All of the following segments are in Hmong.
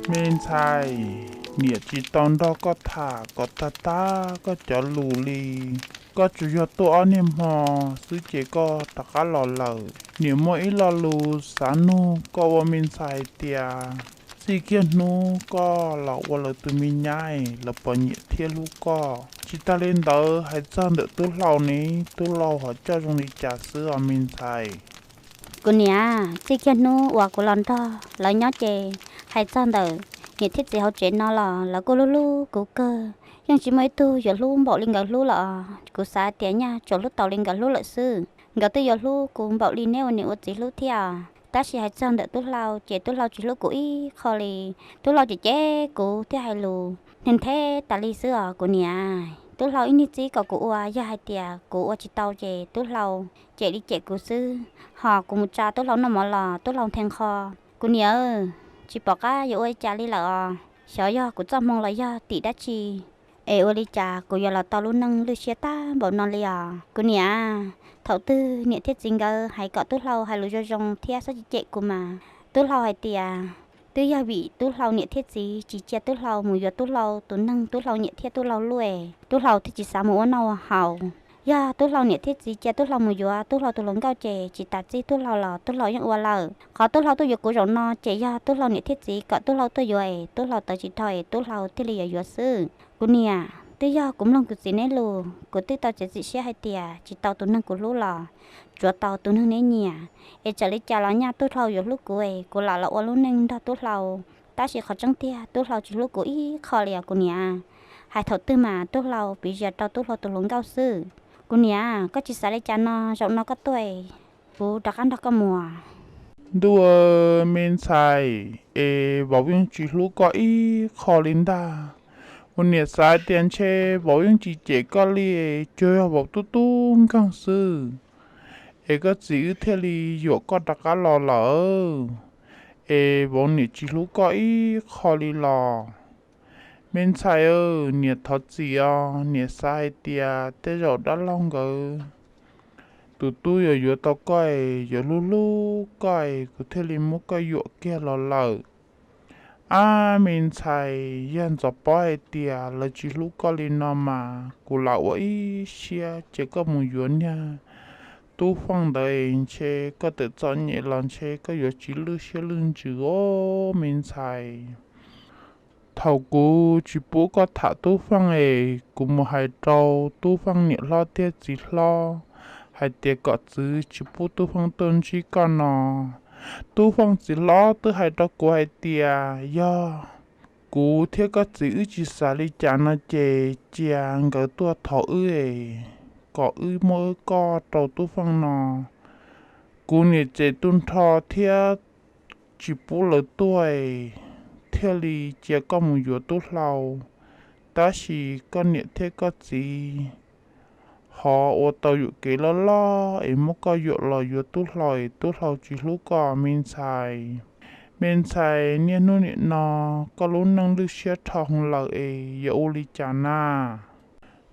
Me ntxhais, niam tsis tau nrog koj tham kom tag tag koj cov lus li. Koj tsuas yog tuaj ob niag hmo xwb ces koj rov qab los lawm. Niam muaj ib lo lus xav nug koj ua me ntxhais hais tias, txij kiag hnub koj los ua lawv tus me nyab, lawv puas nyiam thiab hlub koj? Tsis tag li ntawd, hais txog ntawm tub hlau ne, tub hlau ho coj zoo li cas xwb os me ntxhais? Kuv niam, txij kiag hnub uas kuv los nrog lawv nyob ces, hais txog ntawm niam thiab txiv hauv tsev no los lawv kuj hlub hlub kuv kawg. Yeej tsis muaj ib tug yuav hlub npaum li nkawd hlub lawm os. Kuv xav tias nyaj tsuas hlub tau li nkawd hlub lawm xwb. Nkawd twb yuav hlub kuv npaum li neb ua niam ua txiv hlub thiab. Tab sis hais txog ntawm tub hlau ces tub hlau tsis hlub kuv ib qho li. Tub hlau cem cem kuv thiab hais lus nthe nthe tas li xwb os kuv niam. Tub hlau ib niag txib kom kuv ua, yog hais tias kuv ua tsis tau ces tub hlau cem li cem kuv xwb. Ho kuv mus tsa tub hlau noj mov los tub hlau nthe nqho. Kuv niam, tsis pom qab yuav ua li cas li lawm os. Xyov yog kuv txoj hmoo los yog tim dab tsi es ua li cas kuv yuav los tau lub neej lwj siab tag npaum no li os kuv niam. Thaum twg niam thiab txiv nkawd hais kom tub hlau hais lus zoo zoo thiab txhob cem cem kuv mas, tub hlau hais tias twb yog vim tub hlau niam thiab txiv tsis cia tub hlau mus yuav tub hlau tus neeg tub hlau nyiam thiab tub hlau hlub, tub hlau thiaj tsis xav mus ua noj ua haus. Yog tub hlau niam thiab txiv cia tub hlau mus yuav tub hlau tus hluas nkauj ces tsis tas txij tub hlau los tub hlau yeej ua lawm. Qhov tub hlau tuaj yuav kuv zaum no ces yog tub hlau niam thiab txiv kom tub hlau tuaj yuav es tub hlau tawv tsis dhau es tub hlau thiaj li yuav yuav xwb. Kuv niam, twb yog kuv mloog kuv txiv neb lus, kuv twb tau txiav txim siab hais tias tsis tau tus neeg kuv hlub los tsuav tau tus neeg neb nyiam. Es txawm li cas los nyaj tub hlau yuav hlub kuv es kuv lam los ua lub neej nrog tub hlau. Tab sis qhov tseeb tiag tub hlau tsis hlub kuv ib qho li os kuv niam. Hais thaum twg mas tub hlau piv zias rau tub hlau tus hluas nkauj xwb. Kuv niam, koj tsis xav li cas no, zaum no koj tuaj, kuv rov qab nrog koj mus. Ntuj, me ntxhais, es vauv yeej tsis hlub koj ib qho li ntag. Ua niam xav tias ntshe vauv yeej tsis cem koj li, cuag yog vauv tub tub nkeeg xwb, es koj txiv wb thiaj li yuam koj rov qab los lawm, es vauv niam tsis hlub koj ib qho li los. Me ntxhais, niam thov txim os, niam xav hais tias tej zaum dab laug nkawd tus tub yuav yuav tau koj es yuav hlub hlub koj es kuv thiaj li muab koj yuam kiag los lawm. Ab me ntxhais, yog ntxov paub hais tias lawv tsis hlub koj li no mas kuv lam ua ib siab cia koj mus yuav niag Tub Feej ntawd, ntshe koj txawm txom nyem los ntshe koj yuav tsis lwj siab lwj ntsws os me ntxhais. Thaum kuv tsis pub koj tham Tub Feej es kuv mus hais rau Tub Feej niam hlob thiab txiv hlob hais tias kom txwv tsis pub Tub Feej tuaj ntsib koj no. Tub Feej txiv hlob twb hais rau kuv hais tias yog kuv thiab koj txiv wb tsis xav li cas no ces cia nkawd tuaj thov wb es kom wb muab wb koj rau Tub Feej no. Kuv niam tseem tu nrho thiab tsis pub lawv tuaj es thiaj li cia koj mus yuav Tub Hlau. Tab sis koj niam thiab koj txiv ho ua tau yuam kev loj loj es muab koj yuam los yuav Tub Hlau es Tub Hlau tsis hlub koj me ntxhais. Me ntxhais, niaj hnub nim no koj lub neej lwj siab dhau heev lawm es yuav ua li cas na?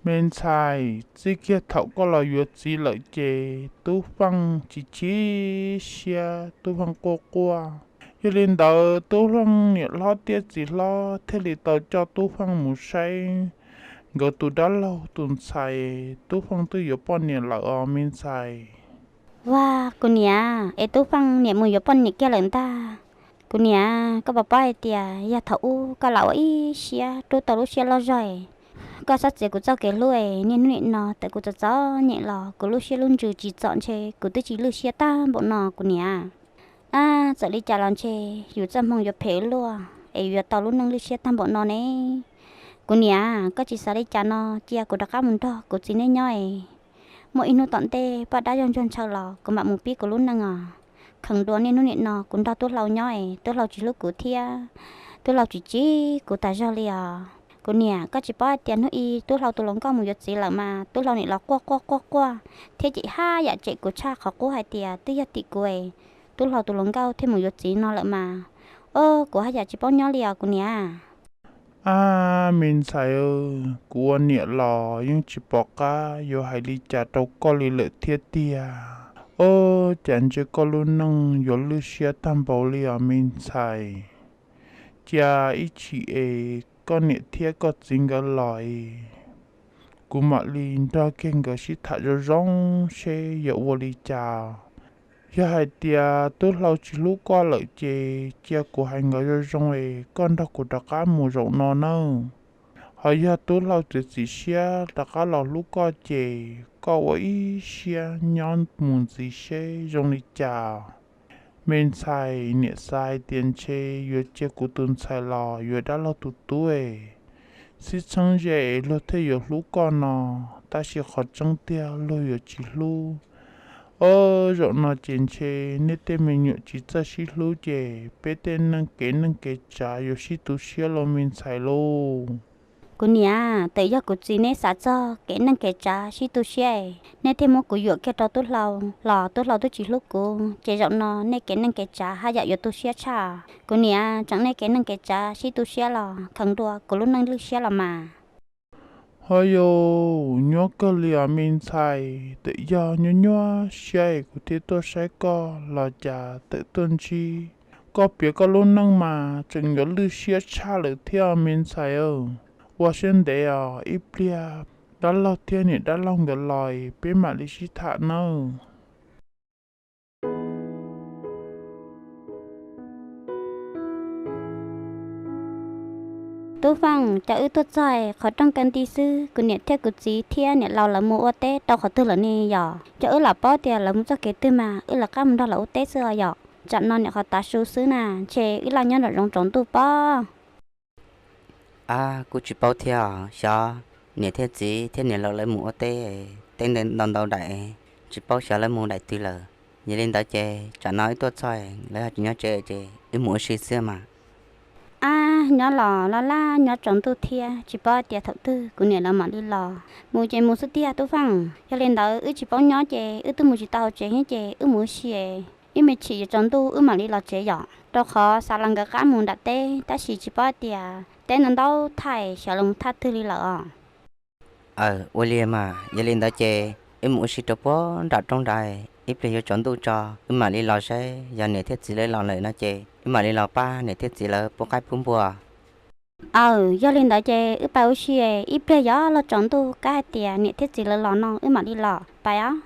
Me ntxhais, txij kiag thaum koj los yuav txiv lawm ces Tub Feej tsis chim siab, Tub Feej quaj quaj. Yog li ntawd Tub Feej niam hlob thiab txiv hlob thiaj li tau coj Tub Feej mus saib nkawd tus dab laug tus ntxhais, Tub Feej twb yuav poj niam lawm os me ntxhais. Ua, kuv niam, es Tub Feej niam mus yuav poj niam kiag lawm ntag. Kuv niam, koj puas paub hais tias yog thaum ub koj lam ua ib siab rub tau lub siab loj zog, koj txhob txiav kuv txoj kev hlub es niaj hnub nim no txawm kuv txom txom nyem los kuv lub siab lub ntsws tsis txom ntshe kuv twb tsis lwj siab tag npaum no kuv niam. Ab, txawm li cas los ntshe yus txoj hmoo yuav phem luaj es yuav tau lub neej lwj siab tag npaum no ne. Kuv niam, koj tsis xav li cas no, cia kuv rov qab mus nrog kuv txiv neb nyob es muaj ib hnub tom ntej poj dab yog ntsuag ntshaw los kuv mam mus pib kuv lub neej os. Kheev dua niaj hnub nim no kuv nrog Tub Hlau nyob es Tub Hlau tsis hlub kuv thiab Tub Hlau tsis chim kuv tas zog li os. Kuv niam, koj tsis paub hais tias hnub ib Tub Hlau tus hluas nkauj mus yuav txiv lawm mas Tub Hlau nim los quaj quaj quaj quaj thiab cem haj yam cem kuv tshaj qhov qub hais tias twb yog tim kuv es Tub Hlau tus hluas nkauj thiaj mus yuav txiv no lawm mas. O, kuv haj yam tsis paub nyob li os kuv niam. Ab, me ntxhais, kuv ua niam los yeej tsis pom qab yuav hais li cas rau koj li lawm thiab tiag. O, cas ntsia koj lub neej yuav lwj siab tag npaum li os me ntxhais. cia ib chim es koj niam thiab koj txiv nkawd los es kuv mam li nrog kiag nkawd sib tham zoo zoo seb yuav ua li cas. Yog hais tias tub hlau tsis hlub koj lawm ces cia kuv hais nkawd zoo zoo es koj nrog kuv rov qab mus zaum no nawb. Ho yog tub hlau txiav txim siab rov qab los hlub koj ces koj ua ib siab nyob mus ntxiv seb zoo li cas. Me ntxhais, niam xav hais tias ntshe yuav cia kuv tus ntxhais los yuav dab laug tus tub es sib txheeb ze es luag thiaj yuav hlub koj no, tab sis qhov tseeb tiag luag yuav tsis hlub. Zaum no ces ntshe nej tej me nyuam tsis txawj sib hlub ces peb tej neej kev neej kev tsav yuav sib tu siab los me ntxhais lauj. Kuv niam, txawm yog kuv txiv neb xav txog kev neej kev tsav sib tu siab, nej thiaj muab kuv yuam kiag rau tub hlau los tub hlau twb tsis hlub kuv, ces zaum no nej kev neej kev tsav haj yam yuav tu siab tshaj. Kuv niam, tseem nej kev neej kev tsav sib tu siab los kheev dua kuv lub neej lwj siab los mas. Ho yus nyuaj kawg li os me ntxhais, txawm yog nyuaj nyuaj siab es kuv thiaj tuaj saib koj los cas txawm tuaj ntsib koj piav koj lub neej mas tseem yuav lwj siab tshaj lawm thiab me ntxhais. Ua siab ntev os, ib pliag dab laug thiab niam dab laug nkawd los peb mam li sib tham nawb. Tub Feej, cov wb tuaj txog qhov rooj kaw nti xwb, kuv niam thiab kuv txiv thiab niam laus lawv mus ua teb rau qhov twg lawm ne yom? Cov wb lam paub tias lawv mus txoj kev twg mas wb lawv qab mus nrog lawv ua teb xwb os yom. Tsam no niam qhov tav su xwb na, ntshe wb laj nyob nram zoov tsaus ntuj pob. Ab, kuj tsis paub thiab os, xyov niam thiab txiv thiab niam laus lawv mus ua teb, teb ntau ntau daim, tsis paub xyov lawv mus daim twg lawm. Yog li ntawd ces tsam no wb tuaj txog lawv ho tsis nyob tsev ces wb mus ua si xwb mas. Ab, nyob los laj laj nyob tsaus ntuj thiab, tsis paub tias thaum twg kuv niam lawv mam li los. Mus ces mus xwb tiag Tub Feej, yog li ntawd wb tsis paub nyob ces wb twb mus tsis tau hauv tsev thiab ces wb mus ua si, ib me chim yuav tsaus ntuj wb mam li los tsev yom, rau qhov xav los nkawd qab mus nram teb tab sis tsis paub tias teb ntau ntau thaij xyov los thaj twg li lawm os. Aw, ua li mas, yog li ntawd ces wb mus ua si rau puag nram roob nrad, ib pliag yuav tsaus ntuj tso wb mam li los saib, yog niam thiab txiv lawv los lawm no ces wb mam li los pab niam thiab txiv lawv pub qaib pub npua. Aw, yog li ntawd ces wb pais ua si, ib pliag yuav luag tsaus ntuj kab hais tias niam thiab txiv lawv los no wb mam li los pais os.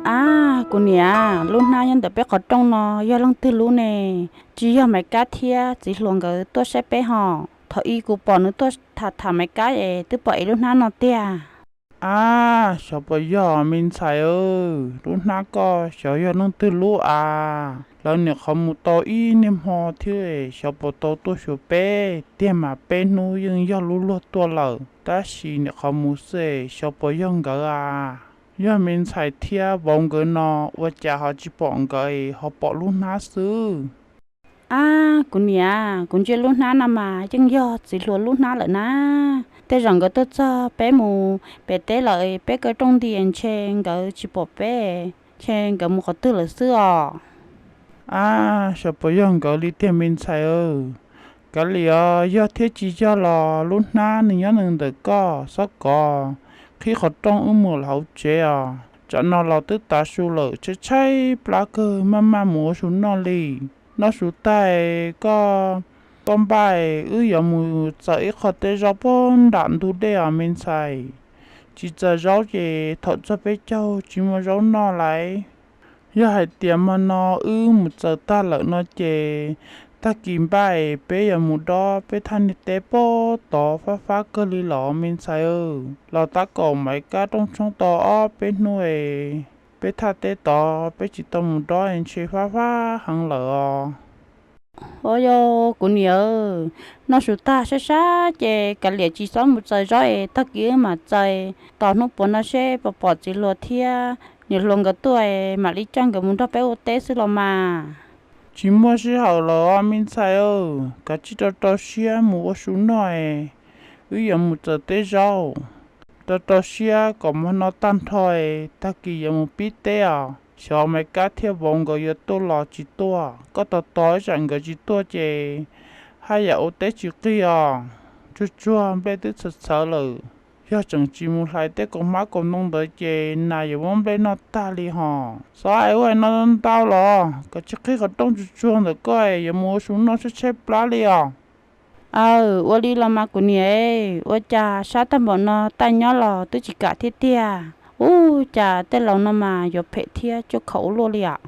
Ab, kuv niam, lub hnab nyob ntawm peb qhov rooj no yog leej twg lub ne? Tsis yog Maiv Kab thiab txiv hluas nkawd tuaj saib peb hos? Thaum ub kuv pom nws tuaj tham tham Maiv Kab es twb pom ev lub hnab no tiag. Ab, xyov puas yog me ntxhais, lub hnab koj xyov yog leej twg lub as? Lawv nyuam qhuav mus tau ib niaj hmo thiab, xyov puas tau tuaj xyuas peb tiag mas peb hnub yeej yog lub luag tuaj lawm, tab sis nyuam qhuav mus xwb, xyov puas yog nkawd as. Yog me ntxhais thiab vauv nkawd no, ua cas ho tsis pom nkawd ho pom lub hnab xwb? Ab, kuv niam, kuv ntsia lub hnab no mas yeej yog txiv hluas lub hnab lawm na. Tej zaum nkawd tuaj txog peb mus pem teb lawm, peb kaw rooj nti ntshe nkawd tsis pom peb, ntshe nkawd mus qhov twg lawm xwb os. Ab, xyov puas yog nkawd li tiag me ntxhais. Kav liam, yog thiab tsis yog los lub hnab nws nyob nws ntawm koj, xob kov qhib qhov rooj wb mus hauv tsev os. Tsam no los twb tav su lawm, tshaib tshaib plab kawg, maj maj mus ua su noj li. Noj su tag koj Toj npaj, wb yuav mus txaws ib qho teb zaub puag nram ntug dej os me ntxhais. Tsis txaws zaub ces thaum txog peb caug tsis muaj zaub noj lawm. Yog hais tias hmo no wb mus txaws tag lawm no ces tag kis npaj peb yuav mus dob peb thaj niag teb puag tod fab fab kawg li los me ntxhais. Los tab kaum Maiv Kab rooj tshoob tau ob peb hnub es peb thaj teb tod peb tsis tau mus dob ntshe fab fab heev lawm os. Ua yog kuv niam, noj su tag sab sab ces kav liam tsis txhob mus txaws zaub es tag kis wb mam txaws tos hnub puav no seb puas pom txiv hluas thiab niam hluas nkawd tuaj es mam li coj nkawd mus nrog peb ua teb xwb los mas. Tsis muaj sij hawm lawm os me ntxhais, kav tsij rau rau siab mus ua su noj es wb yuav mus txaws teb zaub. Rau rau siab kom hmo no tag nrho es tag kis yuav mus pib teb os, xyov Maiv Kab thiab Vauv nkawd yuav tuaj los tsis tuaj. Koj tos tos ib tsam nkawd tsis tuaj ces haj yam ua teb tsis qig os. Tsuag tsuag nplej twb txhawv txhawv lawm, yog tseem tsis mus hlais tej kaus hmab kaus ntoo ntawd ces nas yuav muab nplej noj tag li hos. Xav hais ua hais no ntau los koj tsis qhib qhov rooj tsuag tsuag ntawm koj es yuav mus ua su noj tshaib tshaib plab li os. Aw, ua li los mas kuv niam, ua cas sab tag npaum no taj nyob los twb tsis kam thiab tiag. Ub, cas tej laus no mas yuav phem thiab cuaj khaum ua luaj li os.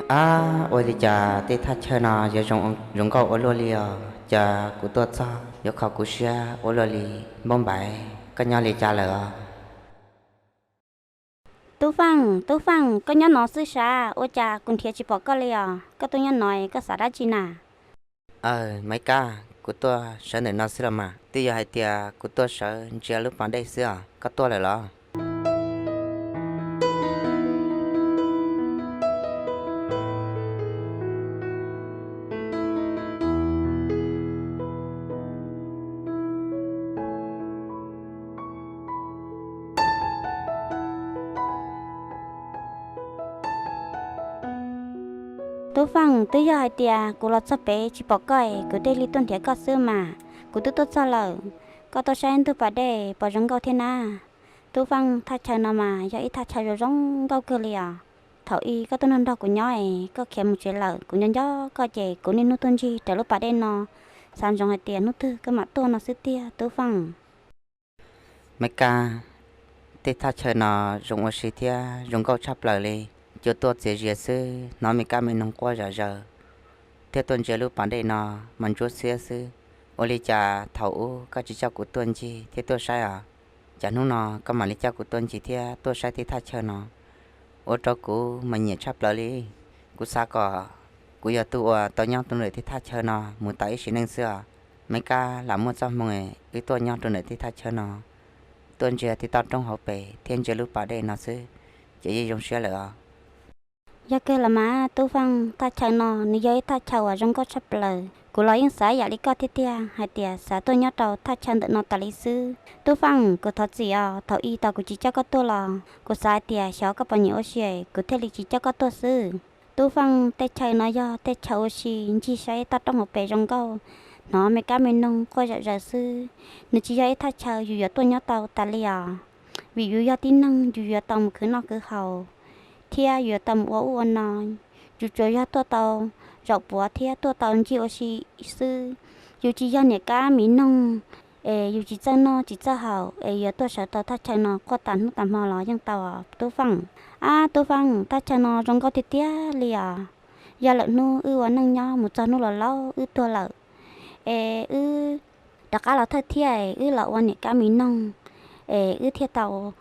Ab, ua li cas tej thaj chaw no yuav zoo nkauj ua luaj li os? Cas kuv tuaj txog yuav kho kuv siab ua luaj li. Npauj Npaiv, koj nyob li cas lawm os? Tub Feej, Tub Feej, koj nyob no xwb sav, ua cas kuv nrhiav tsis pom koj li os? Koj tuaj nyob no koj xav dab tsi na? Aw, Maiv Kab, kuv tuaj sawv ntawm no xwb los mas. Twb yog hais tias kuv tuaj sawv ntsia lub pas dej xwb os. Koj tuaj lawm los? Tub Feej, twb yog hais tias kuv los txog pem tsis pom koj es kuv thiaj li tuaj nrhiav koj xwb mas. Kuv twb tuaj txog lawm, koj tuaj saib ntug pas dej puas zoo nkauj thiab na? Tub Feej, thaj chaw no mas yog ib thaj chaw zoo zoo nkauj kawg li os. Thaum ub koj tuaj nrog nrog kuv nyob es koj khiav mus tsev lawm, kuv nco nco koj ces kuv niaj hnub tuaj ncig raws lub pas dej no, xav ntsoov hais tias hnub twg koj mam tuaj no xwb tiag Tub Feej. Maiv Kab, tej thaj chaw no zoo ua si thiab zoo nkauj tshaj plaws li. Cua tuaj txias zias xwb, hnov me kab me noog quaj zom zaws, thiab tuaj ntsia lub pas dej no mas ntsuab xiab xwb. Ua li cas thaum ub koj tsis coj kuv tuaj ncig thiab tuaj saib os? Cas hnub no koj mam li coj kuv tuaj ncig thiab tuaj saib tej thaj chaw no? Ua rau kuv mas nyiam tshaj plaws li. Kuv xav kom kuv yog tus uas tau nyob rau ntawm tej thaj chaw no mus tau ib sim neej xwb os. Maiv Kab, lam muaj txoj hmoo wb tuaj nyob rau ntawm tej thaj chaw no, tuaj ntsia tej toj roob hauv pes thiab ntsia lub pas dej no xwb ces yeej zoo siab lawm os. Yog kawg los mas Tub Feej, thaj chaw no nws yog ib thaj chaw uas zoo nkauj tshaj plaws. Kuv los yeej xav yam li koj thiab tiag, hais tias xav tuaj nyob rau thaj chaw ntawm no tas li xwb. Tub Feej, kuv thov txim os, thaum ub tau kuv tsis coj koj tuaj los kuv xav hais tias xyov koj puas nyiam ua si, kuv thiaj li tsis coj koj tuaj xwb. Tub Feej, tej chaw no yog tej chaw ua si, ncig saib toj roob hauv pes zoo nkauj, hnov me kab me noog quaj zom zaws xwb. Nws tsis yog ib thaj chaw yus yuav tuaj nyob tau tas li os, vim yus yog tib neeg yus yuav tau mus khwv noj khwv haus, thiab yus yuav tau mus ua ub ua no. Yus tsuas yog tuaj tau zaum puav thiab tuaj tau ncig ua si xwb. Yus tsis yog niam kab miv noog, es yus tsis txawj noj tsis txawj haus es yuav tuaj sawv tau thaj chaw no quaj tas hnub tas hmo los yeej tau os Tub Feej. Ab Tub Feej, thaj chaw no zoo nkauj tiag tiag li os. Yog lwm hnub wb ua neej nyob mus txog hnub laus laus wb tuag lawm, es wb rov qab los thawj thiab es wb los ua niam kab miv noog, es wb thiaj tau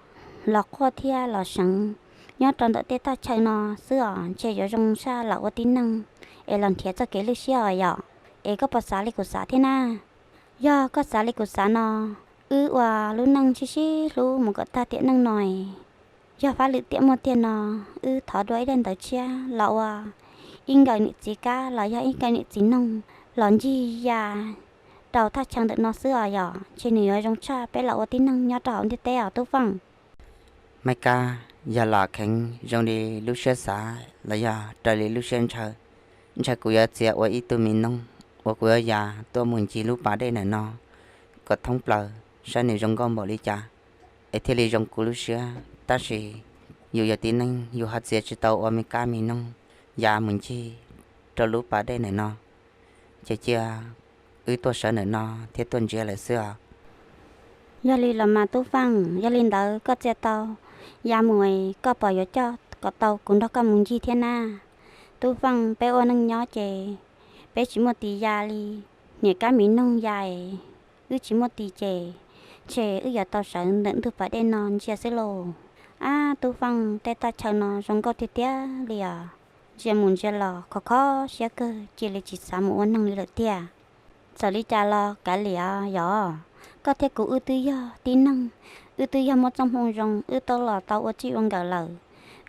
los quaj thiab los seev nyob rau ntawm tej thaj chaw no xwb os. Ntshe yuav zoo saj los ua tib neeg es los nrhiav txoj kev lwj siab os yom. Es koj puas xav li kuv xav thiab na? Yog koj xav li kuv xav no, wb ua lub neej sib sib hlub mus kom tag tiam neej no. Yog fab lwm tiam muaj tiag no, wb thov dua ib daim ntawv tshiab los ua ib nkawm niam txiv kab los yog ib nkawm niam txiv noog los ncig ya rau thaj chaw ntawm no xwb os yom, ntshe nws yuav zoo tshaj peb los ua tib neeg nyob rau hauv ntiaj teb os Tub Fooj. Maiv Kab, yog los kheev zoo li lub siab xav los yog raws li lub siab ntshaw, ntshe kuv yuav txia ua ib tug mi noog uas kuv yuav ya tuaj mus ncig lub pas dej ntawm no kom thoob plaws saib nws zoo nkauj npaum li cas es thiaj li zoo kuv lub siab. Tab sis yus yog tib neeg yus ho txia tsis tau ua me kab me noog ya mus ncig rau lub pas dej ntawm no, ces cia wb tuaj sawv ntawm no thiab tuaj ntsia lawm xwb os. Yog li los mas Tub Fooj, yog li ntawd koj txia tau ya mus es koj puas yuav coj kom tau kuv nrog koj mus ncig thiab na? Tub Fooj, peb ua neej nyob ces peb tsis muaj tis ya li niam kab mi noog ya es wb tsis muaj tis ces ntshe wb yuav tau sawv ntawm ntug pas dej no ntsia xwb lauj. Ab Tub Fooj, tej thaj chaw no zoo nkauj tiag tiag li os, ntsia mus ntsia los khov kho siab kawg, cia li tsis xav mus ua neeg li lawm tiag. Txawm li cas los kav liam yom, koj thiab kuv wb twb yog tib neeg, wb twb yog muaj txoj hmoo zoo, wb twb los tau ua txij ua nkawm lawm.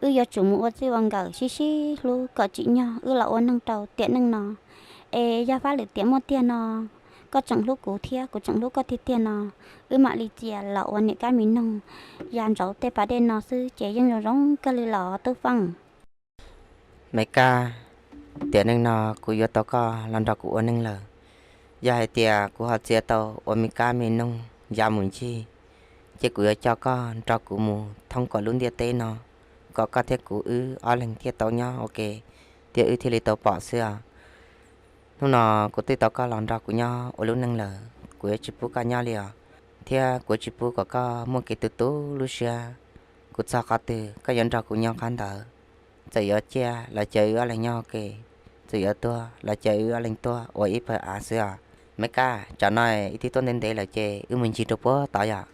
Wb yuav tsum mus ua txij ua nkawm sib sib hlub kom tsim nyog wb los ua neeg rau tiam neej no. Es yog fab lwm tiam muaj tiag no, koj tseem hlub kuv thiab kuv tseem hlub koj tiag tiag no, wb mam li txia los ua niam kab mi noog ya nraud tej pas dej no xwb ces yeej zoo zoo kawg li los Tub Fooj. Me Kab, tiam neej no kuv yuav tau koj los nrog kuv ua neeg lawm. Yog hais tias kuv ho txia tau ua me kab me noog ya mus ncig, ces kuv yuav coj koj nrog kuv mus thoob kom lub ntiaj teb no, kom koj thiab kuv wb ob leeg thiaj tau nyob ua ke, thiab wb thiaj li tau pom xwb os. Hnub no kuv twb tau koj los nrog kuv nyob ua lub neej lawm, kuv yuav tsis pub koj nyob li os, thiab kuv yuav tsis pub kom koj muaj kev tu tu lub siab. Kuv txog qhov twg koj yuav nrog kuv nyob qhov ntawd. Txawm yuav ciaj los cia wb ob leeg nyob ua ke, txawm yuav tuag los cia wb ob leeg tuag ua ib pawg av xwb os. Me Kab, tsam no wb twb tuaj ntev ntev lawm ces wb mus ncig rau puag tod yom.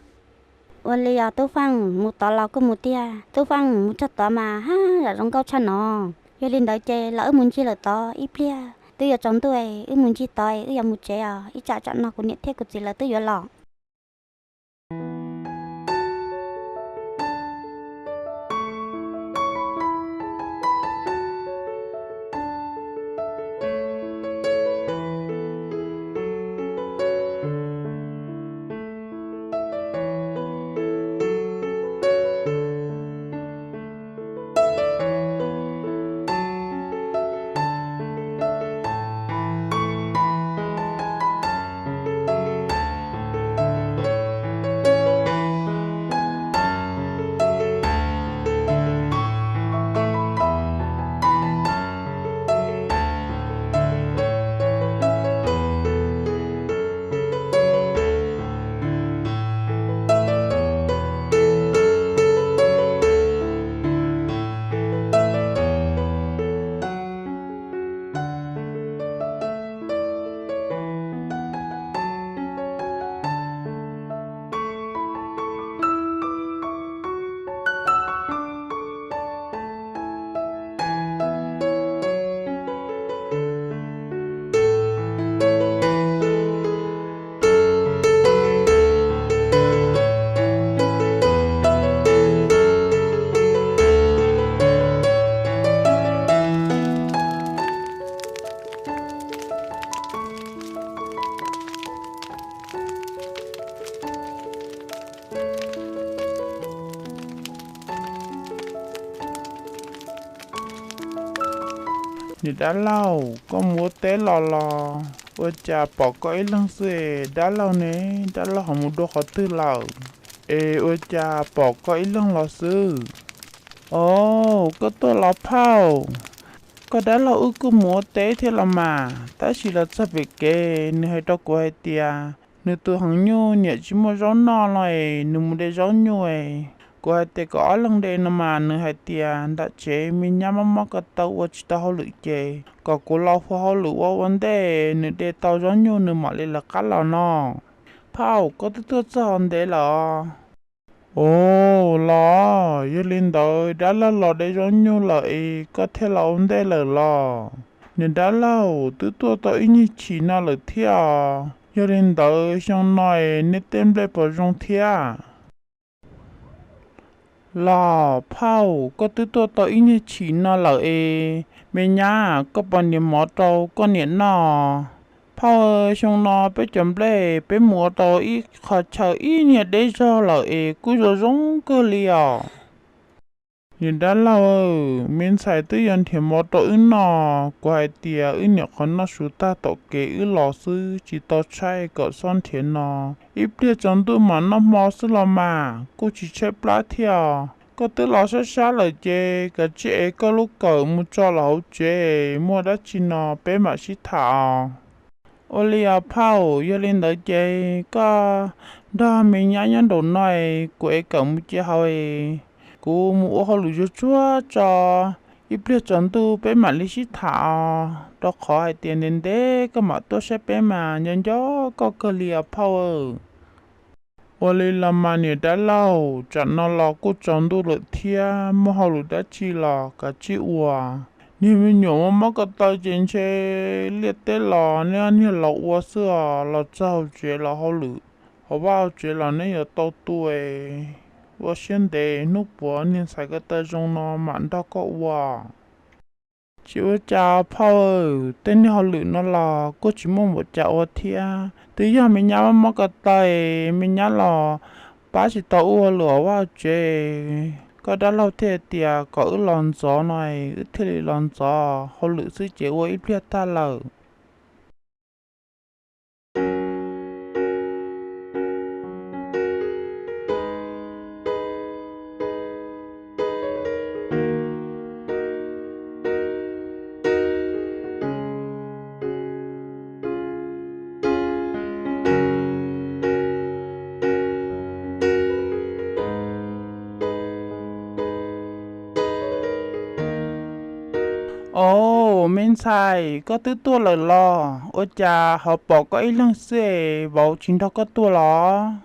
Ua li os Tub Fooj, mus tod los kuj mus tiag. Tub Fooj, mus txog tod mas haj yam zoo nkauj tshaj no. Yog li ntawd ces los wb mus ncig lawm tod ib pliag, twb yuav tsaus ntuj, wb mus ncig tod, wb yuav mus tsev os, ib tsam tsam no kuv niam thiab kuv txiv lawv twb yuav los. Niam dab laug, koj mus ua teb los los ua cas pom koj ib leeg xwb es dab laug ne, dab laug ho mus dua qhov twg lawm es ua cas pom koj ib leeg los xwb? Os, koj tuaj los phauj, koj dab laug wb kuj mus ua teb thiab los mas, tab sis los txog pem kev nws hais rau kuv hais tias nws tus heev nyuj niam tsis muaj zaub noj no es nws mus de zaub nyuj es kuv hais tias kom ob leeg de no mas nws hais tias nram tsev me nyab mob mob ko taw ua tsis tau hauj lwm ces kom kuv los hu hauj lwm ua ua ntej, nws de tau zaub nyuj nws mam li lawv qab los no. Phauj, koj twb tuaj txog hauv ntev lawm os. Os, los yog li ntawd dab laug los de zaub nyuj lawm es koj thiaj los ua ntej lawm los? Niam dab laug, twb tuaj tau ib nyuag chim no lawm thiab os, yog li ntawd xyoo no es nej tej nplej puas zoo thiab? Los phauj, koj twb tuaj tau ib nyuag chim no lawm es me nyab, koj pos niam mov rau koj niam noj. Phauj, xyoo no peb cov nplej peb mus ua tau ib qho chaw ib nyuag deb zog lawm es kuj zoo zoo kawg li os. Niam dab laug, me ntxhais twb yog nrhiav mov rau wb noj, kuv hais tias wb nyuam qhuav noj su tag tom kev wb los xwb, tsis tau tshaib kom txhob nrhiav no, ib pliag tsaus ntuj mam noj hmo xwb los mas, kuj tsis tshaib plab thiab. Koj twb los sab sab lawm ces kav tsij ev koj lub kawm mus tso los hauv tsev, muaj dab tsi no peb mam sib tham os. Ua li os phauj, yog li ntawd ces koj nrog me nyab nyob nraum no es kuv ev kawm mus cia hauv es kuv mus ua hauj lwm zuag tsuag tso, ib pliag tsaus ntuj peb mam li sib tham os, rau qhov hais tias ntev ntev koj mam tuaj saib peb mas nco nco koj kawg li os phauj. Ua li los mas niam dab laug, tsam no los kuj tsaus ntuj lawm thiab, muaj hauj lwm dab tsi los kav tsij ua. Niag me nyuam mob mob ko taw ces ntshe liaj teb los niaj niag los ua xwb os, los txog hauv tsev los hauj lwm hauv vaj hauv tsev los neb yuav tau tu es ua siab ntev, hnub puav niag ntxhais ko taw zoo no mam nrog koj ua. Tsis ua cas phauj, tej niag hauj lwm no los kuj tsis muaj npaum cas ua thiab, twb yog me nyab mob mob ko taw, me nyab los pab tsis tau ua hauj lwm hauv vaj hauv tsev, koj dab laug thiaj tias kom wb los ntxov no, wb thiaj li los ntxov, hauj lwm xwb ces ua ib pliag tag lawm. Au, me ntxhais, koj twb tuaj lawm los? Ua cas ho pom koj ib leeg xwb es vauv tsis nrog koj tuaj los?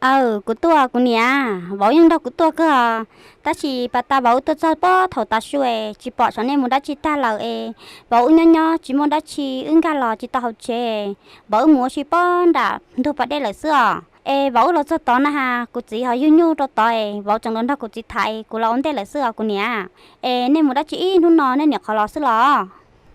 Aw, kuv tuaj kuv niam, vauv yeej nrog kuv tuaj kawg os. Tab sis pas tas vauv wb tuaj txog pob thaum tav su es tsis pom saum nej mus dab tsi tag lawm es vauv wb nyob nyob tsis muaj dab tsi, wb nkag los tsis tau hauv tsev, vauv wb mus ua si pob nram ntug pas dej lawm xwb os. Es vauv wb los txog tod na has, kuv txiv ho yug nyuj rau tod es vauv tseem los nrog kuv txiv tham es kuv los ua ntej lawm xwb os kuv niam. Es nej mus dab tsi ib hnub no nej nyuam qhuav los xwb los?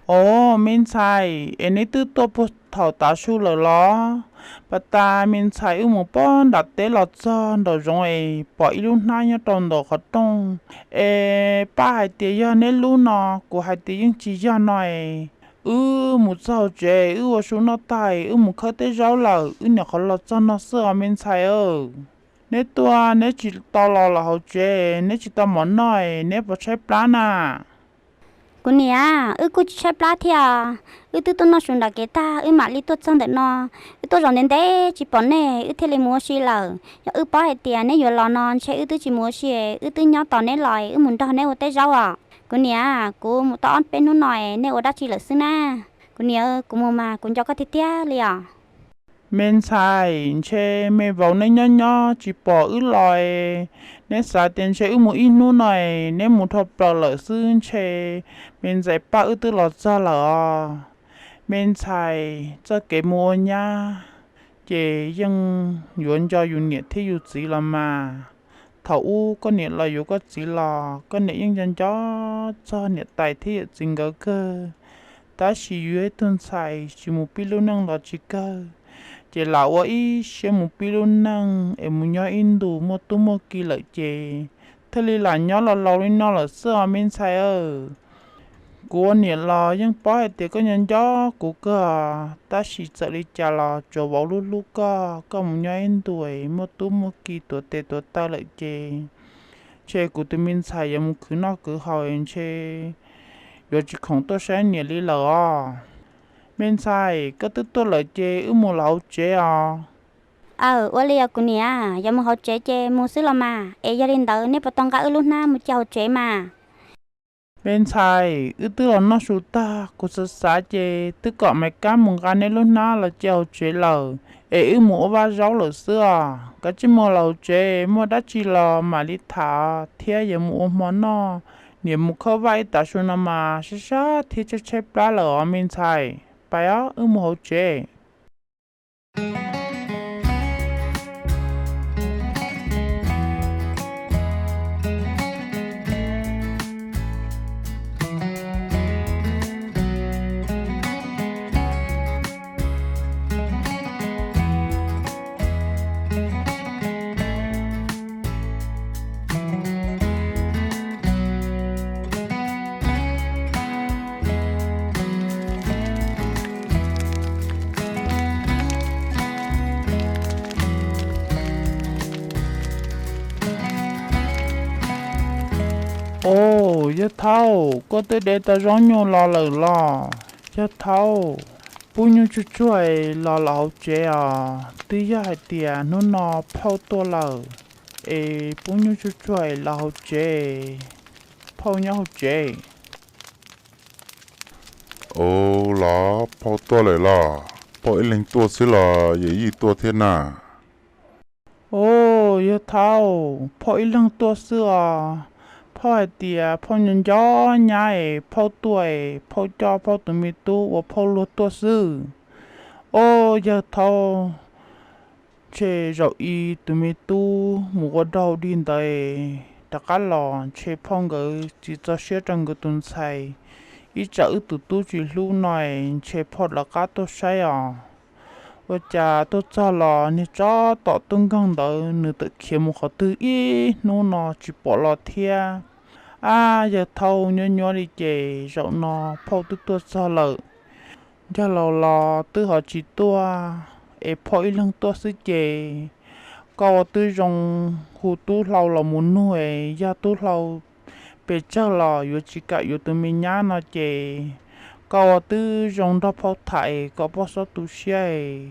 Au, me ntxhais, es neb twb tuaj puag thaum tav su lawm los? Pas tas me ntxhais wb mus pob nram teb los txog nraum zoov es pom ib lub hnab nyob rau ntawm qhov rooj. Es pab hais tias yog neb lub no, kuv hais tias yeej tsis yog no es. Wb mus txog hauv tsev wb ua su noj tag wb mus khawb tej zaub lawm, wb nyuam qhuav los txog no xwb os me ntxhais aw. Neb tuaj neb tsis tau los los hauv tsev, neb tsis tau mov noj es neb puas tshaib plab na? Kuv niam, wb kuj tsis tshaib plab thiab. Wb twb tuaj noj su nram kev tag wb mam li tuaj txog ntawm no. Wb tuaj zaum ntev ntev tsis pom nej wb thiaj li mus ua si lawm. Yog wb paub hais tias neb yuav los no ntshe wb twb tsis mus ua si, wb twb nyob tos neb los wb mus nrog neb ua teb zaub os. Kuv niam, kuv mus tau ob peb hnub no es nej ua dab tsi lawm xwb na? Kuv niam, kuv mus mas kuv nco koj tiag tiag li os. Me ntxhais, ntshe me vauv neb nyob nyob tsis pom wb los es neb xav tias ntshe wb mus ib hnub no es neb mus dhau plaws lawm xwb, ntshe me ntxhais pab wb twb los txog lawm os. Me ntxhais, txoj kev mus ua nyab ces yeej yuav nco yus niam thiab yus txiv los mas. Thaum ub koj niam los yuav koj txiv los koj niam yeej nco nco txog niam tais thiab yawm txiv nkawd kawg. Tab sis yus yog ib tug ntxhais tsis mus pib lub neej los tsis kawg, ces lam ua ib siab mus pib lub neej es mus nyob ib ntus muaj tub muaj ki lawm ces thiaj li lam nyob los laus li no lawm xwb os me ntxhais aw. Kuv ua niam los yeej paub hais tias koj nco nco kuv kawg, tab sis txawm li cas los tsuav vauv hlub hlub koj, koj mus nyob ib ntus es muaj tub muaj ki tuav tes tuav taw lawm ces ntshe kuv tus me ntxhais yuav mus khwv noj khwv haus ntshe yuav tsis khoom tuaj saib niam li lawm os. Me ntxhais, koj twb tuaj lawm ces wb mus los hauv tsev os. Aw, ua li os kuv niam, yuav mus hauv tsev ces mus xwb los mas. Es yog li ntawd nej puas tau nqa wb lub hnab mus cia hauv tsev mas? Me ntxhais, wb twb los noj su tag, kuv xav xav ces twb kom Maiv Kab mus nqa neb lub hnab los cia hauv tsev lawm. Es wb mus ua vaj zaub lawm xwb os. Kav tsij mus los hauv tsev, muaj dab tsi los mam li tham thiab yuav mus ua hmo noj. Niam mus khawb vaj ib tav su no mas sab sab thiab tshaib tshaib plab lawm os me ntxhais. Pais os, wb mus hauv tsev. Au, yawg thaub, koj twb de tau zaub nyuj los lawm los? Yawg thaub, pub nyuj tsuag tsuag los los hauv tsev os, twb yog hais tias hnub no phauj tuaj lawm, es pub nyuj tsuag tsuag los hauv tsev, phauj nyob hauv tsev. Au, los phauj tuaj lawm los? Phauj ib leeg tuaj xwb los yawm yij tuaj thiab na? Au, yawg thaub, phauj ib leeg tuaj xwb os. Phauj hais tias phauj nco nco nyab es phauj tuaj es phauj coj phauj tus me tub ua phauj luag tuaj xwb. Au, yawg thaub, ntshe zaum i tus me tub mus ua dog dig ntawd rov qab los, ntshe phauj nkawd tsis txo siab rau nkawd tus ntxhais. Ib tsam wb tus tub tsis hlub no es ntshe phauj lawv qab tuaj saib os. Ua cas tuaj txog los niag tsov tom tub nkeeg ntawd nws tawm khiav mus qhov twg ib hnub no tsis pom los thiab. Ab, yawg thaub, nyuaj nyuaj li ces zaum no phauj twb tuaj txog lawm. Yawg laus los twb ho tsis tuaj, es phauj ib leeg tuaj xwb ces, koj ua twb zoo hu tub hlau los mus nug es yog tub hlau pes tsawg los yuav tsis kam yuav tus me nyab no ces, koj ua twb zoo nrog phauj tham es kom phauj txhob tu siab es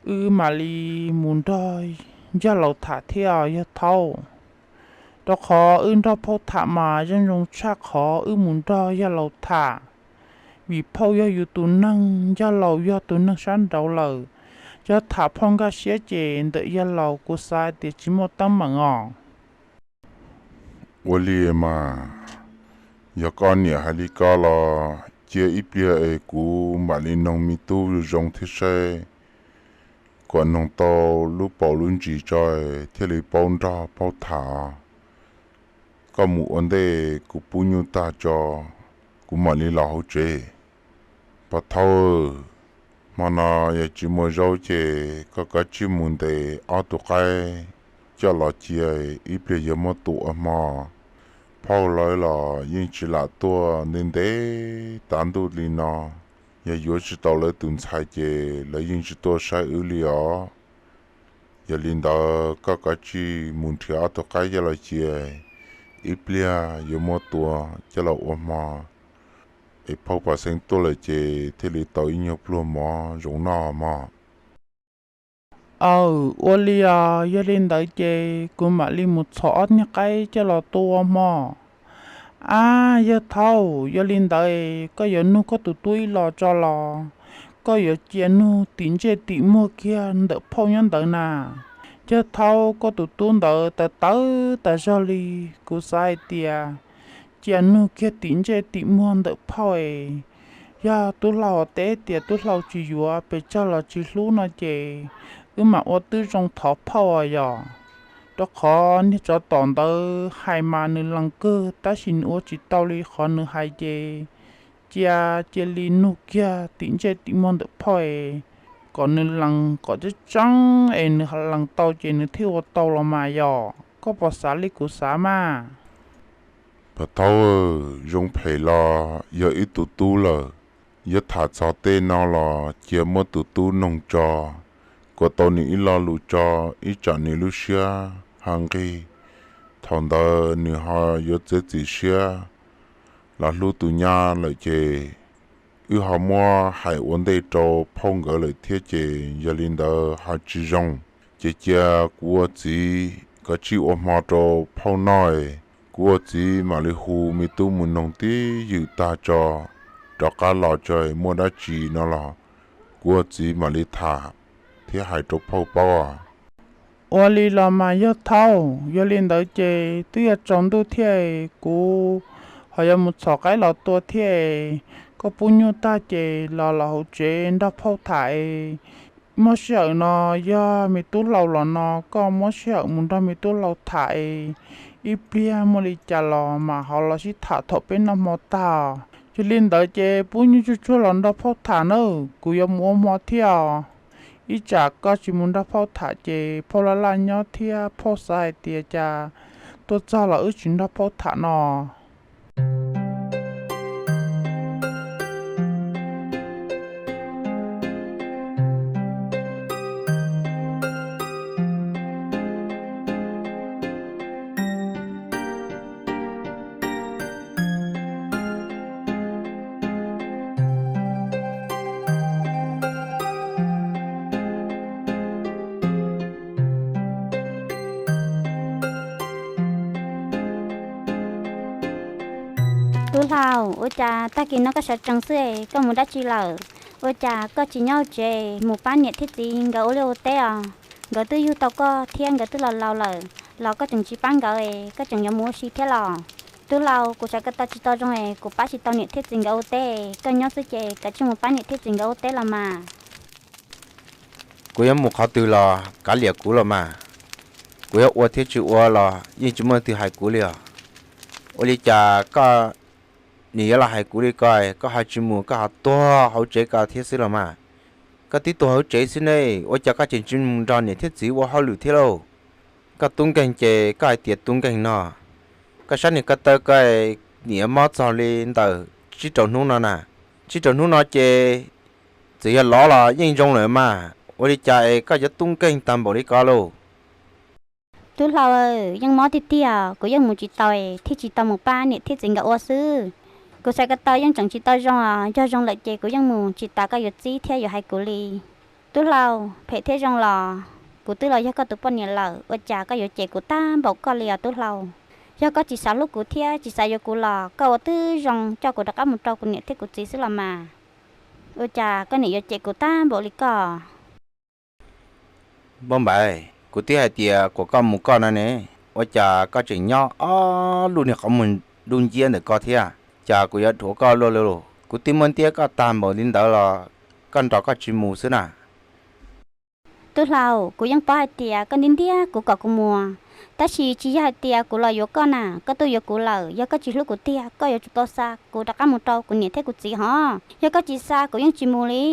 wb mam li mus nrog yawg laus tham thiab os yawg thaub. Rau qhov wb nrog phauj tham mas yeej zoo tshaj qhov wb mus nrog yawg laus tham, vim phauj yog yus tus neeg, yawg laus yog tus neeg sab nraud lawm. Yog tham phauj nkag siab ces ntawm yawg laus kuv xav tias tsis muaj teeb meem os. Ua li mas, yog koj niam hais li ko los cia ib pliag es kuv mam li noog me tub zoo thiab saib, kom noog tau lub paus lub ntsis tso thiaj li paub nrog phauj tham. Koj mus ua ntej, kuv pub nyuj tag tso, kuv mam li los hauv tsev. Pog Thaub, hmo no yog tsis muaj zaub ces koj kav tsij mus ntes ob tug qaib coj los cia, ib pliag yuav muab tua ua hmo. Phauj lawv los yeej tsis lam tuaj ntev ntev tav ntuj li no, yog yuav tsis tau lawv tus ntxhais ces lawv yeej tsis tuaj saib wb li os. Yog li ntawd koj kav tsij mus nrhiav ob tug qaib coj los cia, ib pliag yuav muab tua coj los ua hmo, es phauj Paj Xeeb tuaj lawm ces thiaj li tau ib nyuag pluag mov zoo noj mog. Aw, ua li os, yog li ntawd ces kuv mam li mus txhom ob niag qaib coj los tua ua hmo. Ab, yawg Thaub, yog li ntawd koj yuav nug koj tus tub ib los tso los? Koj yuav cia nug tim ntsej tim muag kiag ntawm phauj nyob ntawd na. Yawg Thaub, koj tus tub ntawd tawv tawv tas zog li, kuv xav hais tias cia nug kiag tim ntsej tim muag ntawm phauj es, yog tub hlau teb tias tub hlau tsis yuav, pes tsawg los tsis hlub no ces wb mam ua twb zoo thov phauj os yog. Rau qhov niag tsov tom ntawd hais mas nws lees kawg, tab sis nws ua tsis tau li qhov nws hais ces cia cia li nug kiag tim ntsej tim muag ntawm phauj es, kom nws lees kom tseeb tseeb es nws lees tau ces nws thiaj ua tau los mas yog. Koj puas xav li kuv xav mas? Pog Thaub, zoo phem los yog ib tug tub lawm, yuav tham txog tej no los cia muab tus tub noog tso, kom tau nws ib lo lus tso, ib tsam nws lub siab ho nqig, thaum ntawd nws ho yuav txiav txim siab los hlub tus nyab lawm ces wb ho muab hais ua ntej rau phauj nkawd lawm thiab ces yog li ntawd ho tsis zoo. Ces cia kuv ua txiv kav tsij ua hmo rau phauj noj, kuv ua txiv mam li hu me tub mus noog tib ywm tag tso, rov qab los tso, muaj dab tsi no los kuv ua txiv mam li tham thiab hais rau phauj paub. Ua li los mas yog Thaub, yog li ntawd ces twb yuav tsaus ntuj thiab, kuv ho yuav mus txhom qaib los tua thiab. Koj pub nyuj tag ces los los hauv tsev nrog phauj tham es, muaj sij hawm no yog me tub hlau los no koj muab sij hawm mus nrog me tub hlau tham es, ib pliag muaj li cas los mas ho los sib tham thaum peb noj hmo tag. Yog li ntawd ces pub nyuj tsuag tsuag los nrog phauj tham nawb, kuv yuav mus ua hmo thiab os. Ib tsam koj tsis mus nrog phauj tham ces phauj laj laj nyob thiab phauj xav hais tias cas tuaj txog los wb tsis nrog phauj tham no. Tub hlau, ua cas tag kis no koj sawv tsees xwb es koj mus dab tsi lawm? Ua cas koj tsis nyob hauv tsev mus pab niam thiab txiv nkawd ua liaj ua teb os? Nkawd twb yug tau koj thiab nkawd twb los laus lawm, los koj tseem tsis pab nkawd es koj tseem yuav mus ua si thiab los? Tub hlau, kuv sawv ko taw tsis tau zoo es kuv pab tsis tau niam thiab txiv nkawd ua teb, koj nyob xwb ces kav tsij mus pab niam thiab txiv nkawd ua teb los mas. Kuv yuav mus qhov twg los kav liam kuv los mas. Kuv yuav ua thiab tsis ua los yeej tsis muaj leej twg hais kuv li os. Ua li cas koj nim yuav los hais kuv li ko, koj ho tsis mus, koj ho tuag hauv tsev ko thiab xwb los mas? Koj twb tuag hauv tsev xwb ne, ua cas koj tseem tsis mus nrog niam thiab txiv ua hauj lwm thiab lauj? Koj tub nkeeg ces koj hais tias tub nkeeg no, koj saib niag ko taw ko, nim yuav mob txog li ntawm tsib rau hnub no na. Tsib rau hnub no ces txawm yog lov los yeej zoo lawm mas, ua li cas es koj yuav tub nkeeg tag npaum li ko lauj? Tub hlau, yeej mob tiag tiag, kuv yeej mus tsis tau, thiaj tsis tau mus pab niam thiab txiv nkawd ua xwb. Kuv sawv ko taw yeej tseem tsis tau zoo, yog zoo lawm ces kuv yeej mus tsis tas koj yuav txib thiab yuav hais kuv li. Tub hlau, phem thiab zoo los kuv twb los yog koj tus poj niam lawm, ua cas koj yuav cem kuv tag npaum koj li os tub hlau? Yog koj tsis xav hlub kuv thiab tsis xav yuav kuv los koj ua twb zoo coj kuv rov qab mus rau kuv niam thiab kuv txiv xwb los mas. Ua cas koj niam yuav cem kuv tag npaum li koj? Npauj Npaim, kuv twb hais tias kom koj mus koj no ne, ua cas koj tseem nyob ob lub niag qhov muag dub nciab ntawm koj thiab? Cas kuv yuav dhuav koj luaj li lauj? Kuv twb muab ntiab koj tag npaum li ntawd los koj nrog koj tsis mus xwb na. Tub hlau, kuv yeej paub hais tias koj ntiab ntiab kuv kom kuv mus, tab sis tsis yog hais tias kuv los yuav koj na, koj twb yuav kuv lawm, yog koj tsis hlub kuv tiag koj yuav tsum tau xa kuv rov qab mus rau kuv niam thiab kuv txiv hos. Yog koj tsis xa kuv yeej tsis mus li,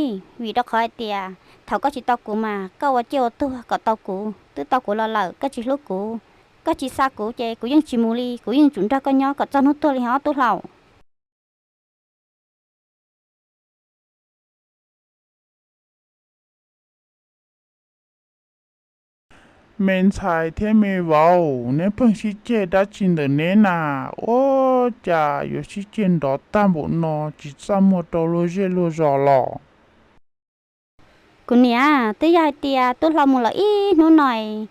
vim rau qhov hais tias thaum koj tsis tau kuv mas koj ua ciaj ua tuag kom tau kuv, twb tau kuv los lawm koj tsis hlub kuv. Koj tsis xa kuv ces kuv yeej tsis mus li, kuv yeej tsum nrog koj nyob kom txog hnub tuag li hos tub hlau. Me ntxhais thiab me vauv, neb pheej sib ceg dab tsi ntawm neb na? Ua cas yuav sib ceg nrov tag npaum no, tsis txaj muag rau luag zej luag zos los? Kuv niam, twb yog hais tias tub hlau mus lawm ib hnub no,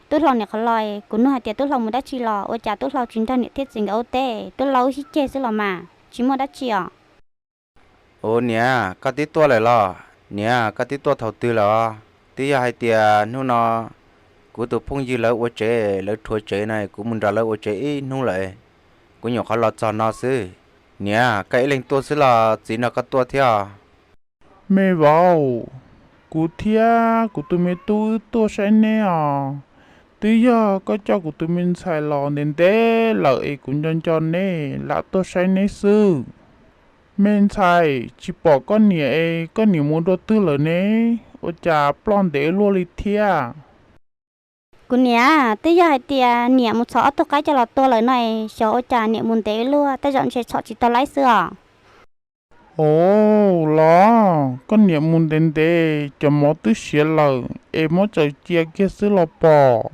tub hlau niam qhov los, kuv nug hais tias tub hlau mus dab tsi los, ua cas tub hlau tsis nrog niam thiab txiv nkawd ua teb, tub hlau wb sib ceg xwb los mas, tsis muaj dab tsi os. Ua niam, koj twb tuaj lawm los? Niam, koj twb tuaj thaum twg lawm os? Twb yog hais tias hnub no kuv tus phooj ywg lawv ua tsev, lawv rhuav tsev na, kuv mus nrog lawv ua tsev ib hnub lawm, kuv nyuam qhuav los txog no xwb. Niam, koj ib leeg tuaj xwb los txiv nrog koj tuaj thiab os? Me vauv, kuv thiab kuv tus me tub wb tuaj saib neb os. Twb yog koj coj kuv tus me ntxhais los ntev ntev lawm es kuv nco nco neb lam tuaj saib neb xwb. Me ntxhais, tsis pom koj niam es koj niam mus dua twg lawm ne? Ua cas ploj ntev luaj li thiab? Kuv niam, twb yog hais tias niam mus txhom ob tug qaib coj los tua lawm no es xyov ua cas niam mus ntev luaj, tej zaum ntshe txhom tsis tau laib xwb os. Ov, los koj niam mus ntev ntev cov mov twb siav lawm es muab tsaws cia kiag xwb los pom.